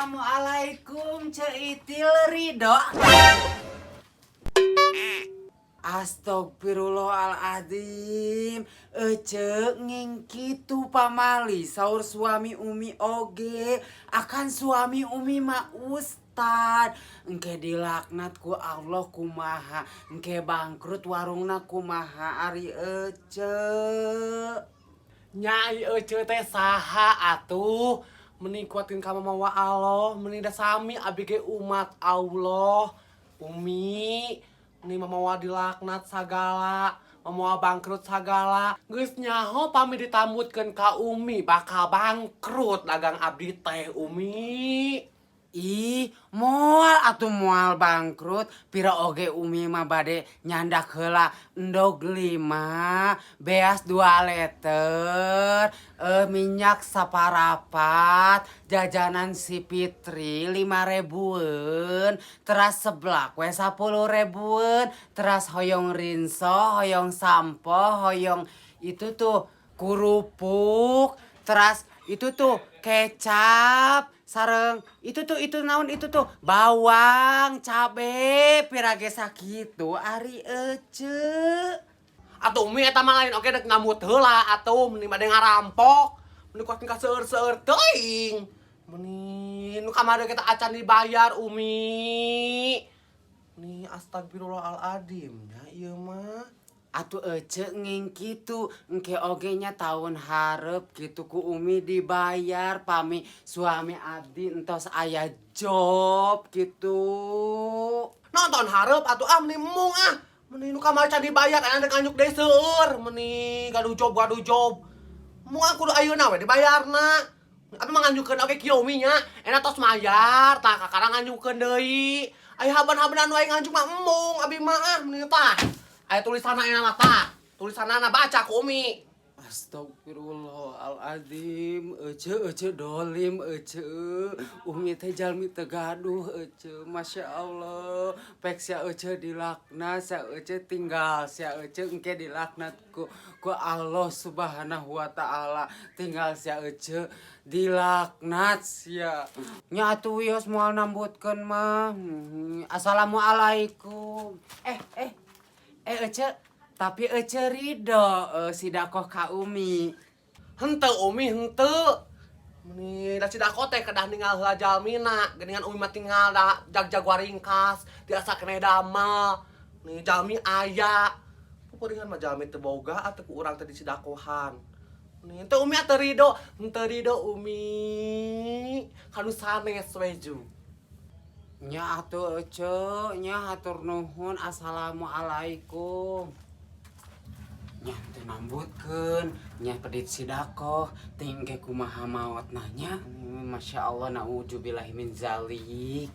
Assalamualaikum, Ceu Itil Ridho. Astagfirullahaladzim. Ece nging kitu pamali saur suami Umi oge. Akan suami Umi mah ustad. Engke dilaknat ku Allah kumaha? Engke bangkrut warungna kumaha, ari Ece? Nya, Ece teh saha atuh? Mending kuatin ka mamawa Allah, mending da sami abi ge umat Allah. Umi, mending mamawa dilaknat sagala, mamawa bangkrut sagala. Geus nyaho pami ditambutkeun ka Umi bakal bangkrut dagang abdi teh, Umi. Ih, moal atuh, moal bangkrut. Pira oge Umi mah bade nyandak heula endog 5, beas 2 liter, minyak saparapat, jajanan si Fitri 5 ribuan, teras seblak we 10 ribuan, teras hoyong rinso, hoyong sampo, hoyong itu tuh kerupuk, teras itu tuh kecap, sareng itu tuh, itu naon itu tuh, bawang, cabe, pira ge sakitu ari Ece. Atuh Umi, eta mah lain oge dek nambut heula atuh, mending bade ngarampok. Mending kuatin ka seueur-seueur teuing. Meni nu kamari kita acan dibayar, Umi. Nih, astagfirullahaladzim nya ieu mah. Atuh Ece nging kitu, engke oge nya tahun hareup gitu ku Umi dibayar pami suami abdi entos aya job gitu. Nonton hareup atuh, ah, meni mung ah. Meni nu kamari can dibayar, aya dek nganjuk deui seueur. Meni gaduh job, gaduh job. Mung ah, kudu ayeuna we dibayarna. Abi mah nganjukeun oge kieu, Umi, nya. Enak tos mayar, tah kakara nganjukeun deui. Aya haban-habanan wae nganjuk mah embung abi mah ah, meni tah. Aya tulisanna enak mah tah. Tulisanna baca ku Umi. Astagfirullahaladzim, Ece, Ece dolim, Ece. Umi teh jalmi teu gaduh, Ece. Masya Allah. Pek sia Ece dilaknat, sia Ece tinggal, sia Ece engke dilaknat ku Allah Subhanahu wa Ta'ala. Tinggal sia Ece dilaknat sia. Nya atuh, wios, moal nambutkeun mah. Assalamualaikum. Eh, eh. Eh, Ece, tapi Ece ridho sidakoh ka Umi? Henteu, Umi, henteu. Meni da sidako teh kedah ninggal heula jalmina, geuningan Umi mah tinggal da jag-jag waringkas, tiasa keneh damel. Nih jalmi aya. Pupeuringan mah jalmi teu boga atuh ku urang teh disidakohan. Nih teu, Umi, teu ridho, henteu ridho Umi. Kanu sanes we ju. Nya atuh, Ece, nya hatur nuhun. Assalamualaikum. Nya teu nambutkeun, nya pedit sidakoh, tingke kumaha maot nanya. Masya Allah, naudzubillahi min zalik.